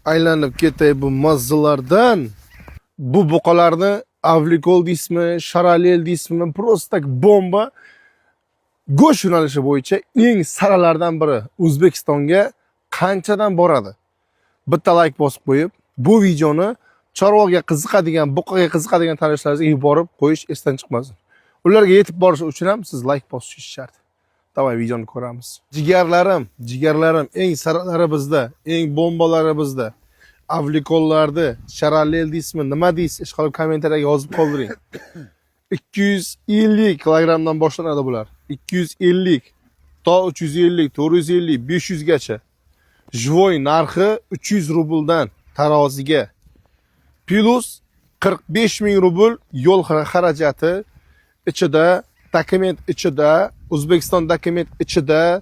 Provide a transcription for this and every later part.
Aylanib ketay bu mazzalardan. Bu buqalarni Avlikol deysizmi, Sharalel deysizmi, просто так bomba. Go'sht yo'nalishi bo'yicha eng saralardan biri O'zbekistonga qanchadan boradi? Bitta layk bosib qo'yib, bu videoni chorvaga qiziqadigan, buqaga qiziqadigan tanishlaringizga yuborib qo'yish esdan chiqmasin. Ularga yetib borishi uchun ham siz layk bosishingiz shart. Давай videoni ko'ramiz. Jigarlarim, jigarlarim, eng saralari bizda, eng bombalari bizda. Avlikollarni, Sharalel deysizmi, nima deysiz, ishqilib kommentariyaga yozib qoldiring. 250 kilogrammdan boshlanadi bular. 250 to 350, 450, 500 gacha. Живой narxi 300 rubldan taroziga. Плюс 45 ming rubl yo'l xarajati ichida, dokument ichida, O'zbekiston dokument ichida,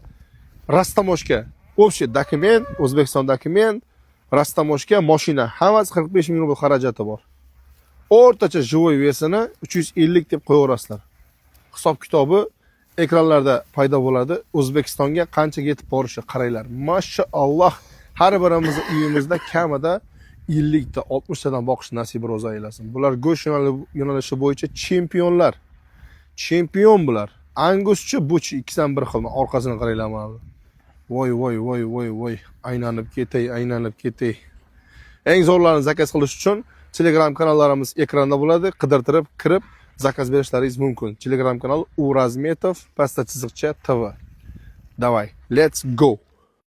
растаможка. Общий dokument, O'zbekiston dokument, растаможка, mashina, hammasi 45 ming rubl xarajati bor. O'rtacha живой вес ini 350 deb qo'yaverasizlar. Hisob kitobi ekranlarda paydo bo'ladi. O'zbekistonga qancha yetib borishi qaranglar. Mashaalloh, har birimizni uyimizda kamida 50 ta, 60 tadan boqish nasib ro'za aylasin. Bular go'sht yo'nalishi bo'yicha chempionlar. Chempion bular. Anguschi, buchi ikkisidan bir xil. Orqasini qaranglar mana bu. Voy, voy, voy, voy, voy. Aylanib ketay, aylanib ketay. Eng zo'rlarini zakaz qilish uchun Telegram kanallarimiz ekranda bo'ladi. Qidirtirib kirib zakaz berishlaringiz mumkin. Telegram kanal Urazmetov pastda chiziqcha TV. Давай, let's go.